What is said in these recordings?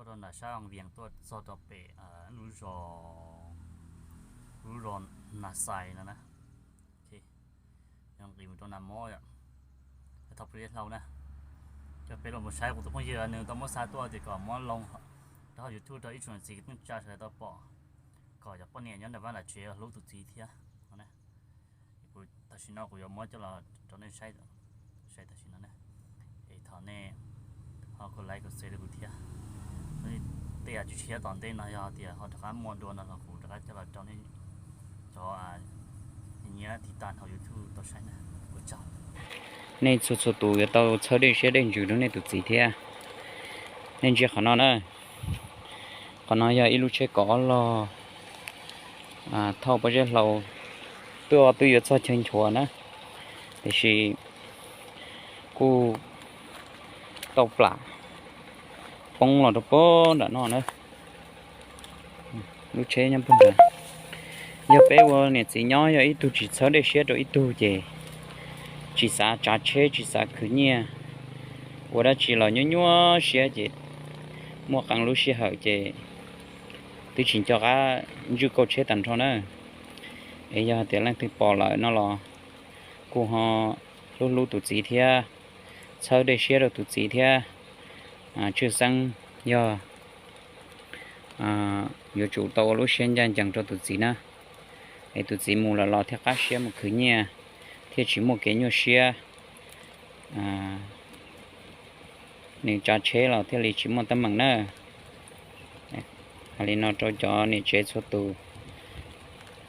Rau nram sab Vias tuaj txog rau pem lub zos, lub zos Nas Xais no na. Yog nqis mus rau Nas Mob yom. Thov peb hlau na, coj peb los mus saib kuv tus phooj ywg nws tau muab xa tuaj tias kom muab loo rau hauv YouTube rau ib tsoom niam txiv kwv tij neej tsa sawv daws tau pom, kom cov poj niam nyob nram vaj nram tsev hlub tus txiv thiab no na. Kuv tam sim no kuv yuav muab coj los rau nej saib, saib tam sim no na. Es thov nej ho kom like kom share rau kuv thiab. Tej yam tsis tshiab tom ntej no yog tias ho rov qab muaj dua no los kuv rov qab coj los rau nej cov nyiam tiv tam hauv YouTube tau saib na. Ua tsaug. Nej txhua txhua tus yuav tau txhawb dej siab dej ntsws rau nej tus txiv thiab. Nej ntsia qhov no na, qhov no yog ib lub tsheb kov log thauj pob zeb hlau, twb twb yuav txog chaw nchuav na, tiam sis kuj tau plam poob los rau pem nram no na. Lub tsheb nyob pem nrad. Yog peb ua niam txiv nyob yog ib tug tsis txhawb dej siab rau ib tug ces tsis xav tsav tsheb tsis xav khwv nyiaj, ua dab tsi los nyuaj nyuaj siab ces muaj qee lub sij hawm ces twb tsis nco qab ntswj kauj tsheb tag nrho na. Es yog tias leej twg pom lawm no los kuj ho hlub hlub tus txiv thiab, txhawb dej siab rau tus txiv thiab. Tshwj xeeb yog yuav tsum tau ua lub siab ncaj ncees rau tus txiv na, es tus txiv mus lawm los thiaj qab siab mus khwv nyiaj, thiaj tsis muaj kev nyuaj siab. Nws tsav tsheb los thiaj li tsis muaj teeb meem na. Hais li no rau cov niam tsev txhua tus,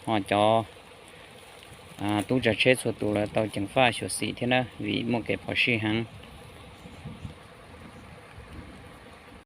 ho cov tub tsav tsheb txhua tus lawv tau ceev faj xyuam xim thiab na, vim muaj kev phom sij heev.